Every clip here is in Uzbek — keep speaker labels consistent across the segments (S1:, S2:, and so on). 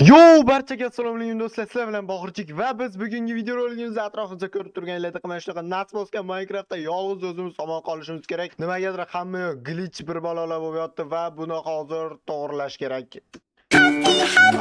S1: Yo, barchaga assalomu alaykum, do'stlar. Sizlar bilan Bohirchik va biz bugungi videoroligimizda atrofimizda ko'rib turganlaridek, mana shunaqa nas bosgan Minecraftda yolg'iz o'zimiz omon qolishimiz kerak. Nimagadir hamma yoq glitch, bir balolar bo'lib yotdi va buni hozir to'g'rilash kerak.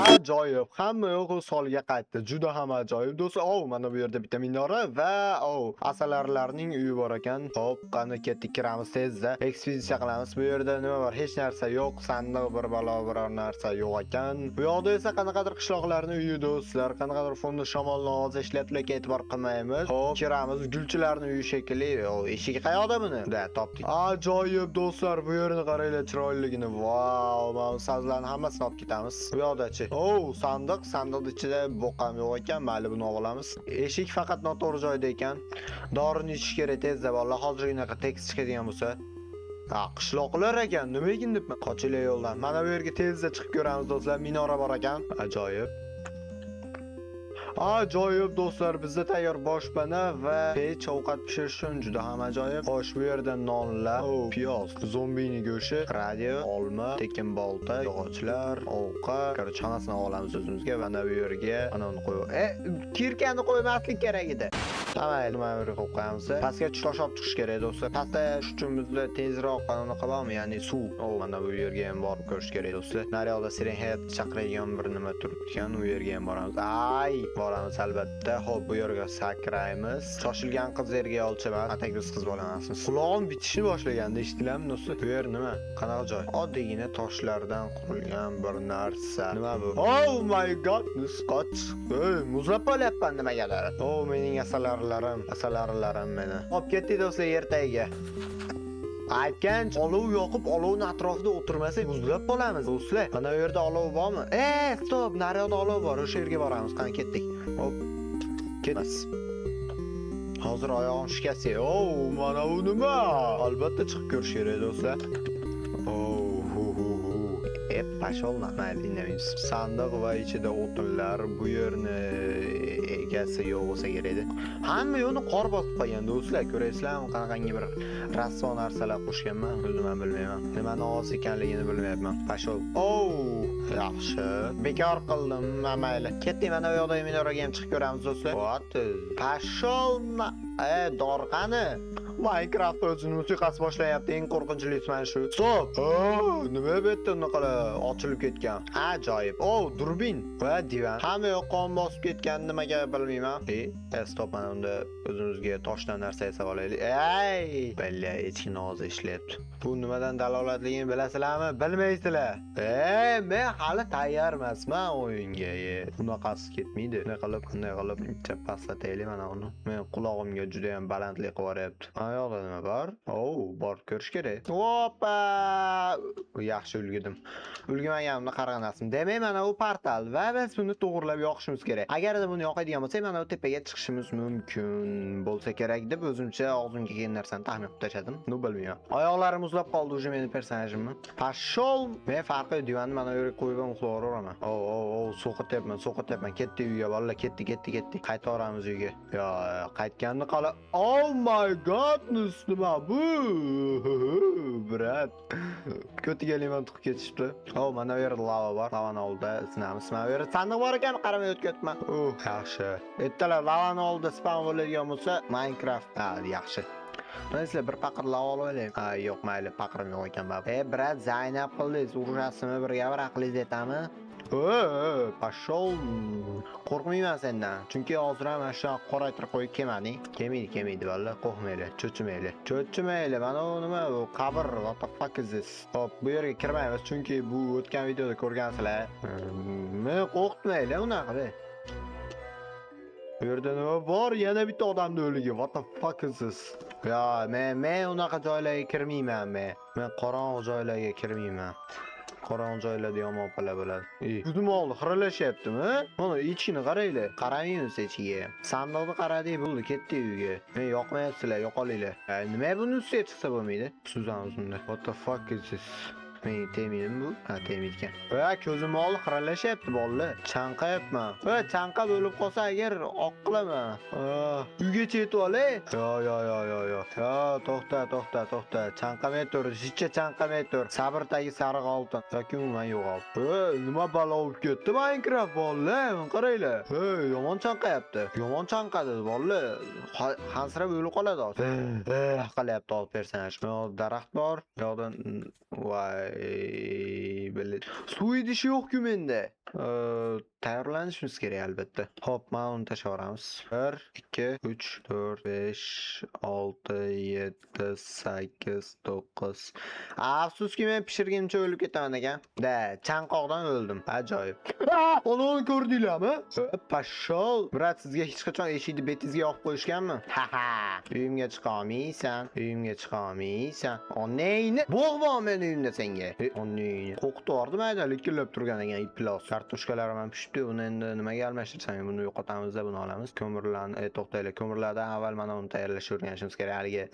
S1: Ajoyib. Hamma yoq o'z holiga qaytdi. Juda ham ajoyib. Do'stlar, ov, mana bu yerda bitta minora va ov, asalarilarning uyi bor ekan. Hop, qani, ketdik, kiramiz tezda. Ekspeditsiya qilamiz. Bu yerda nima bor? Hech narsa yo'q. Sandiq, bir balo, biror narsa yo'q ekan. Bu yoqda esa qanaqadir qishloqlarning uyi, do'stlar. Qanaqadir fonda shamolni ovozi eshityapti, lekin e'tibor qilmaymiz. Hop, kiramiz. Gulchilarning uyi shekilli. O, eshigi qayoqda buni? Да, topdik. Ajoyib, do'stlar, bu yerni qaranglar chiroyliligini. Vau, mana bu sabzilarni hammasini olib ketamiz. Bu yoqdachi? O, sandiq, sandiqning ichida bo'qam yo'q ekan. Mayli, buni olib olamiz. Eshik faqat noto'g'ri joyda ekan. Dorini ichish kerak tezda, bolalar. Hozirgina tekst chiqadigan bo'lsa. Ha, qishloqlar ekan. Nima ekan debman. Qochinglar yo'ldan. Mana bu yerga tezda chiqib ko'ramiz, do'stlar. Minora bor ekan. Ajoyib. Ajoyib, do'stlar, bizda tayyor boshpana va pech ovqat pishirish uchun juda ham ajoyib. Xo'sh, bu yerda nonlar, o, piyoz, zombini go'shti, radio, olma, tekin bolta, yog'ochlar, ovqat. Короче, hammasini olamiz o'zimizga va mana bu yerga mana uni qo'yib. E, kirkani qo'ymaslik kerak edi. Tamam, mana bu yerga qo'yib qo'yamiz. Pastga tosh olib chiqish kerak, do'stlar. Pastda tushish uchun bizda tezroq anaqa bormi, ya'ni suv. O, mana bu yerga ham borib ko'rish kerak, do'stlar. Naryoqda Siren Head chaqiradigan bir nima turibdi ekan, u yerga ham boramiz. Ay, boramiz albatta. Xo'p, bu yerga sakraymiz. Shoshilgan qiz erga olchaman. Atak biz qiz bola emasmiz. Qulog'im bitishni boshlaganda eshitiladimi, do'stlar? Bu yer nima? Qanaqa joy? Oddiygina toshlardan qurilgan bir narsa. Nima bu? Oh my God, qoch. Ey, muzlab qolyapman nimagadir. Oh, mening asalarilarim, asalarilarim meni. Hop, ketdik, do'stlar, yer tagiga. Aytgancha, olov yoqib, olovni atrofida o'tirmasak, muzlab qolamiz, do'stlar. Mana bu yerda olov bormi? E, стоп, naryoqda olov bor, o'sha yerga boramiz. Qani, ketdik. Hop. Ketmas. Hozir oyog'im shikast. O, mana bu nima? Albatta chiqib ko'rish kerak, do'stlar. Oh, hu hu hu. E, пошёл на. Mayli, indamaymiz. Sandiq va ichida o'tinlar. Bu yerni egasi yo'q bo'lsa kerak edi. Hamma yo'lni qor bosib qo'ygan, do'stlar. Ko'rasizlarmi, qanaqangi bir rasvo narsalar qo'shganman, o'zim ham bilmayman. Nimani ovoz ekanligini bilmayapman. Пошёл. Oh, yaxshi. Bekor qildim, mayli. Ketdik, mana bu yoqdagi minoraga ham chiqib ko'ramiz, do'stlar. What? Пошёл на. E, dori qani? Minecraft o'zini musiqasi boshlayapti. Eng qo'rqinchlisi mana shu. Стоп! Oh, nima bu yerda unaqalar ochilib ketgan? Ajoyib. Oh, durbin va divan. Hamma yoq qon bosib ketgan, nimaga bilmayman. E, стоп, mana unda o'zimizga toshdan narsa yasab olaylik. Ey, billa, echkini ovozi ishlayapti. Bu nimadan dalolatligini bilasizlarmi? Bilmaysizlar. E, men hali tayyor emasman o'yinga. E, bunaqasi ketmaydi. Bunday qilib, bunday qilib, bitta pastlataylik mana uni. Men qulog'imga juda ham balandlik qilib yuboryapti. Mana yoqda nima bor? Oh, borib ko'rish kerak. Oppa! Yaxshi ulgurdim. Ulgurmaganimda qarg'anasim. Demak, mana bu portal va biz buni to'g'rilab yoqishimiz kerak. Agarda buni yoqadigan bo'lsak, mana bu tepaga chiqishimiz mumkin bo'lsa kerak deb o'zimcha og'zimga kelgan narsani taxmin qilib tashladim. Ну, bilmayman. Oyoqlarim muzlab qoldi уже meni personajimni. Пошёл. Men farqi yo'q, divanni mana bu yerga qo'yib ham uxlayveraman. O, o, o, so'qotyapman, so'qotyapman. Ketdi uyga, bolalar, ketdi, ketdi, ketdi. Qaytaveramiz uyga. Yo, qaytganni qala. Oh my godness, nima bu? Брат. Ko'tiga limon tiqib ketishibdi. Oh, mana bu yerda lava bor. Lavani oldida isinamiz. Mana bu yerda sandiq bor ekan, qaramay o'tib ketma. Uh, yaxshi. Ertalab lavani oldida spawn bo'ladigan bo'lsa, Minecraft. Ha, yaxshi. Mana sizlar bir paqir lava olib olaylik. Ha, yo'q, mayli, paqirim yo'q ekan baribir. E, брат, Zaynab qildingiz, urushasizmi birga, bir aqlingiz yetami? E, пошёл. Qo'rqmayman sendan. Chunki hozir ham mana shu qoraytirib qo'yib kelmading. Kelmaydi, kelmaydi, bolalar, qo'rqmanglar, cho'chimanglar. Cho'chimanglar. Mana u nima bu? Qabr. What the fuck is this? Hop, bu yerga kirmaymiz, chunki bu o'tgan videoda ko'rgansizlar. Men qo'rqitmanglar unaqa qilib. Bu yerda nima bor? Yana bitta odamni o'ligi. What the fuck is this? Ya, men unaqa joylarga kirmayman men. Men qorong'u joylarga kirmayman. Qorong'u joylarda yomon pala bo'ladi. Ey, yuzim oldi, xiralashyaptimi? Mana echkini qaranglar. Qaramaymiz echkiga. Sandiqni qaradik, bo'ldi, ketdik uyga. Men yoqmayapsizlar, yo'qolinglar. Nima buni ustiga chiqsa bo'lmaydi? Suzamiz unda. What the fuck is this? Men tegmaydim bu. Ha, tegmaydi ekan. Va ko'zim oldi xiralashyapti, bolalar. Chanqayapman. Va chanqab o'lib qolsa agar oq qilaman. Uygacha yetib olay. Yo, yo, yo, yo, yo. Yo, to'xta, to'xta, to'xta. Chanqamay tur, hechcha chanqamay tur. Sabr tagi sariq oltin. Yoki umuman yo'qol. Nima balo bo'lib ketdi Minecraft, bolalar? Qaranglar. Hey, yomon chanqayapti. Yomon chanqadi, bolalar. Hansirab o'lib qoladi hozir. Qilyapti hozir personaj. Bu yoqda daraxt bor. Bu yoqdan, voy, блин. Suv idishi yo'q-ku menda. Tayyorlanishimiz kerak albatta. Xo'p, mana uni tashlab yuboramiz. 1, 2, 3, 4, 5, 6, 7, 8, 9. Afsuski, men pishirguncha o'lib ketaman ekan. Да, chanqoqdan o'ldim. Ajoyib. Uni ko'rdinglarmi? Пошёл. Брат, sizga hech qachon eshikni betingizga yopib qo'yishganmi? Ha ha. Uyimga chiqa olmaysan. Uyimga chiqa olmaysan. Onangni bo'g'bon meni uyimda senga. Onangni. Qo'rqitib yubordi mayda likillab turgan ekan iflos. Kartoshkalarim ham pishibdi. Uni endi nimaga almashtirsam, buni yo'qotamizda, buni olamiz. Ko'mirlarni, to'xtanglar, ko'mirlardan avval mana uni tayyorlashni o'rganishimiz kerak. Haligi,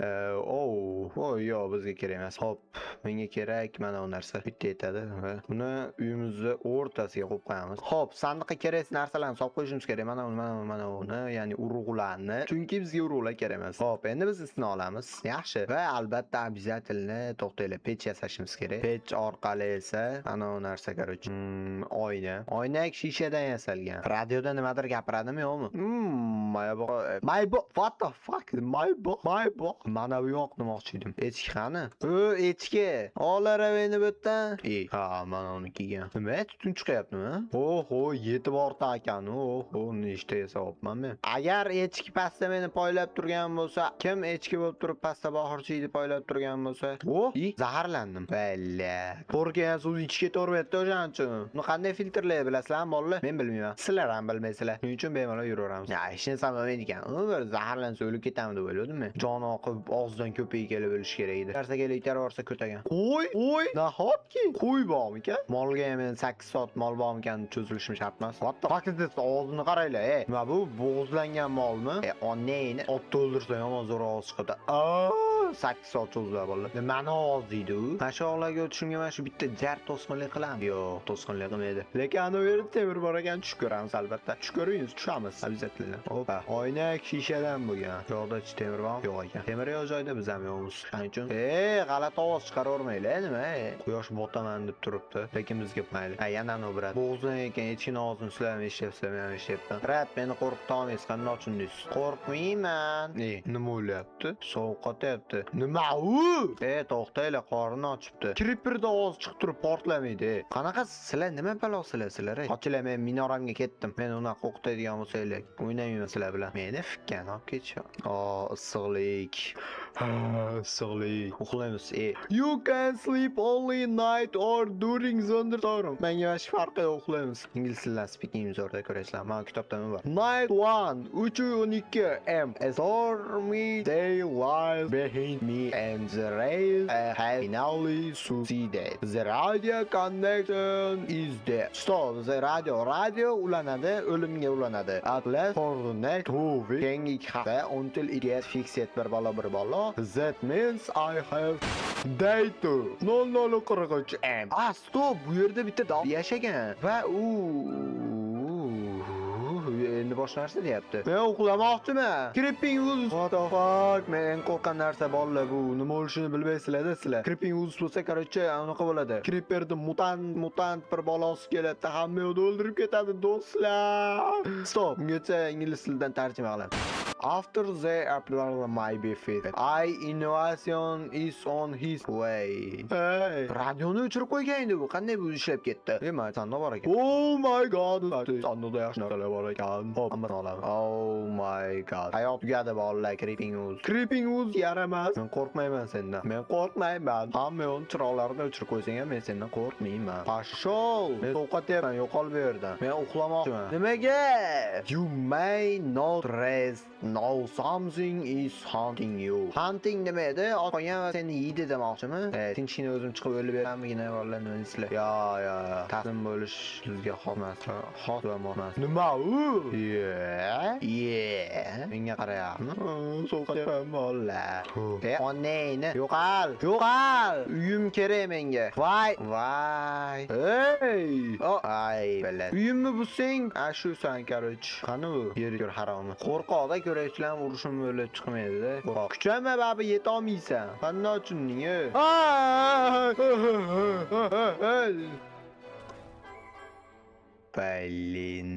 S1: o, yo'q, bizga kerak emas. Xo'p, menga kerak mana bu narsa. Bitta yetadi va buni uyimizni o'rtasiga qo'yib qo'yamiz. Xo'p, sandiqqa kerakli narsalarni solib qo'yishimiz kerak. Mana uni, mana uni, mana uni, ya'ni urug'larni. Chunki bizga urug'lar kerak emas. Xo'p, endi biz isini olamiz. Yaxshi. Va albatta, обязательно, to'xtanglar, pech yasashimiz kerak. Pech orqali esa mana bu narsa, короче, oyna. Oynak shishadan yasalgan. Radioda nimadir gapiradimi, yo'qmi? Maybo. Maybo, what the fuck? Maybo, maybo. Mana bu yoq demoqchi edim. Echki qani? O, echki. Olar endi bu yerdan. E, ha, mana uni kiygan. Nima, tutun chiqyaptimi? Oho, yetib orta ekan. Oho, nechta yasayapman men. Agar echki pastda meni poylab turgan bo'lsa, kim echki bo'lib turib pastda bog'irchiyni poylab turgan bo'lsa, o, i, zaharlandim. Balla. Qo'rqgan suv ichga ketavermayapti o'shaning uchun. Uni qanday filtrlaydi, bilasizlarmi, bolalar? Men bilmayman. Sizlar ham bilmaysizlar. Shuning uchun bemalol yuraveramiz. Ya, hech narsa bo'lmaydi ekan. U bir zaharlansa o'lib ketaman deb o'yladim men. Joni oqib, og'zidan ko'pigi kelib o'lish kerak edi. Narsa kelib itarib yuborsa ko'tagan. Qo'y, qo'y. Nahotki? Qo'y bormikan? Molga ham endi 8 soat mol bormikan, cho'zilishim shart emas. What the fuck is this? Og'zini qaranglar, ey. Nima bu? Bo'g'izlangan molmi? E, onangni otni o'ldirsa yomon zo'r ovoz chiqadi. Aa, 8 soat cho'ziladi, bolalar. Nimani ovoz deydi u? Mana shu yoqlarga o'tishimga mana shu bitta jar to'sqinlik qilamiz. Yo'q, to'sqinlik qilmaydi. Lekin ana u yerda temir bor ekan, tushib ko'ramiz albatta. Tushib ko'ringiz, tushamiz обязательно. Opa, oynak shishadan bo'lgan. Bu yoqda temir bormi? Yo'q ekan. Temir yo'q joyda biz ham yo'qmiz. Shuning uchun, g'alati ovoz chiqaravermanglar, nima? Quyosh botaman deb turibdi. Lekin bizga mayli. Ha, yana no, брат. Bo'g'izlanayotgan echkini ovozini sizlar ham eshityapsizlar, men ham eshityapman. Брат, meni qo'rqita olmaysiz, qanday tushundingiz? Qo'rqmayman. E, nima bo'lyapti? Sovuqotyapti. Nima u? E, to'xtanglar, qorni ochibdi. Creeperda ovoz chiqib turib portlamaydi. E. Qanaqa sizlar, nima balosizlar sizlar? E? Qochinglar, men minoramga ketdim. Men unaqa qo'rqitadigan bo'lsanglar, o'ynamayman sizlar bilan. Meni fikkan olib ketish. O, issiqlik. Ha, issiqlik. Uxlaymiz. E. You can sleep only night or during thunderstorm. Menga mana shu farqi yo'q, uxlaymiz. Ingliz tilidan speaking zo'rda ko'rasizlar. Mana kitobda nima bor? Night 1, 3:12 M. A stormy day lies behind me and the rain has finally succeeded. The radio connection is there. Stop, the radio. Radio ulanadi, o'limga ulanadi. At least for the next 2 weeks. Keyingi 2 hafta until it gets fixed, bir balo bir balo. That means I have day 2. 00:43 M. Ah, stop, bu yerda bitta yashagan va u endi boshqa narsa deyapti. Men uxlamoqchiman. Creeping Woods. What the fuck? Men eng qo'rqqan narsa, bolalar, bu. Nima bo'lishini bilmaysizlar-da sizlar. Creeping Woods bo'lsa, короче, anaqa bo'ladi. Creeperni mutant bir balosi keladi, hamma yoqni o'ldirib ketadi, do'stlar. Stop. Bungacha ingliz tilidan tarjima qilamiz. After the upload might be fixed. I innovation is on his way. Hey, radioni o'chirib qo'ygan edi bu. Qanday bu ishlab ketdi? Nima, sandiq bor ekan. Oh my God. Sandiqda yaxshi narsalar bor ekan. Hop, hammasini olamiz. Oh my God. Hayot tugadi, bolalar, Creeping Woods. Creeping Woods yaramas. Men qo'rqmayman sendan. Men qo'rqmayman. Hamma yo'l chiroqlarni o'chirib qo'ysang ham men sendan qo'rqmayman. Пошёл. Men sovqotyapman, yo'qol bu yerdan. Men uxlamoqchiman. Nimaga? You may not rest. Now something is hunting you. Hunting nima edi? Ot qolgan va seni yeydi demoqchimi? Tinchgina o'zim chiqib o'lib beramigina, bolalar, nima deysizlar? Yo, yo, yo. Taslim bo'lish bizga xos emas. Xos va mos emas. Nima u? Ye. Ye. Menga qarayapmi? Sovqatyapman, bolalar. E, onangni. Yo'qol. Yo'qol. Uyim kerak menga. Voy, voy. Ey! O, ay, блядь. Uyimni buzsang, a shu san, короче. Qani u? Yer ko'r haromi. Qo'rqoqda ko'raychilar urushim o'ylab chiqmaydi-da. Qo'rqoq. Kuchanma, baribir yetolmaysan. Qanday tushunding, ey? Aa! Блин.